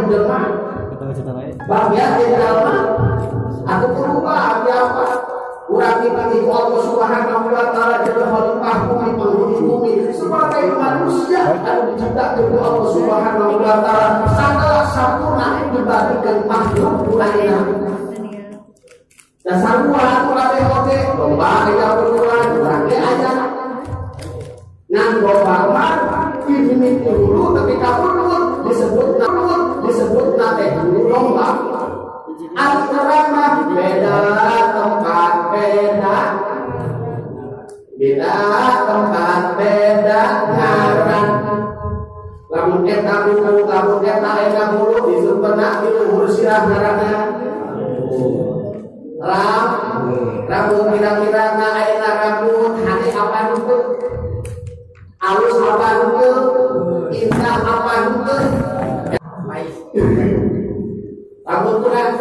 jelema. Bagian di jelema aku berubah apa? Urang dipilih Allah Subhanahu wa taala jadi khalifah bumi, penghuni bumi sebagai manusia anu diciptakeun ku Allah Subhanahu wa taala sagala sampurna dibandingkan makhluk lainna. Dasar sarua atuh kabeh oge domba aya ukuran urang ge aya. Ngan domba mah dimimiti hulu tapi ka ulun disebutna teh hulu domba. Ari urang mah beda tempat beda. Beda tempat beda ngaran. Lamun eta buku lamun eta aya hulu disebutna di luhur sirah ngaranna. Rambut kira-kira na ayeuna rambut hade apa henteu? Alus apa henteu? Indah apa henteu? Rambut kurang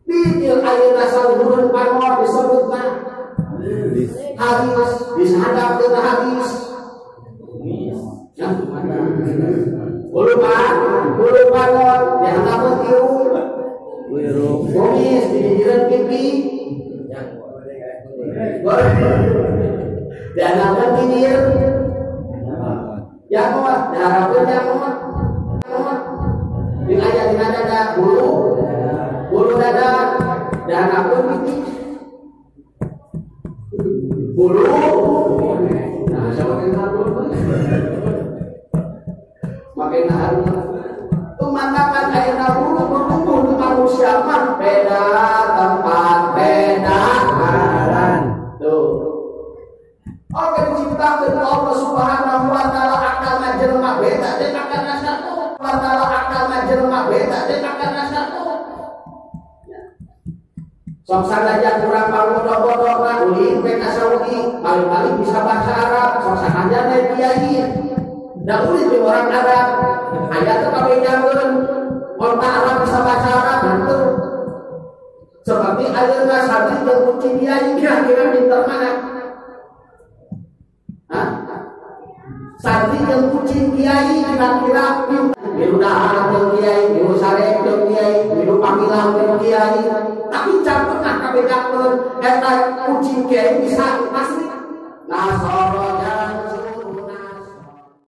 bijil ayeuna saluhurun panor disebutna hadis dihadapkeun hadis. Bulu panor dihadapkeun irung. Kumis di pinggiran pipi, dan apa pinggir, jamot, darah pun jamot, di ayat di dada bulu, bulu dada, dan apa pipi, bulu, nah siapa yang bulu, makin harum. Pemandangan air bulu bertumbuh di manusia mah beda tempat beda ngaran. Tuh. Oke diciptakeun Allah Subhanahu wa taala akalna jelema beda jeung akalna satu. Wa taala akalna jelema beda jeung akalna satu. Sok sanajan urang pabodoh-bodohna ulin we ka Saudi, paling-paling bisa bahasa Arab, sok sanajan we kiai. Da ulin we orang Arab. Aya teh kabejakeun onta Arab bisa bahasa Arab henteu. Seperti ayeuna santri jeung kucing kiai kira-kira pinter mana? Hah? Santri jeung kucing kiai kira-kira pinter. Milu dahar jeung kiai, milu sare jeung kiai, milu panggilan jeung kiai. Tapi can pernah kabejakeun eta kucing kiai bisa asli. Nasoro.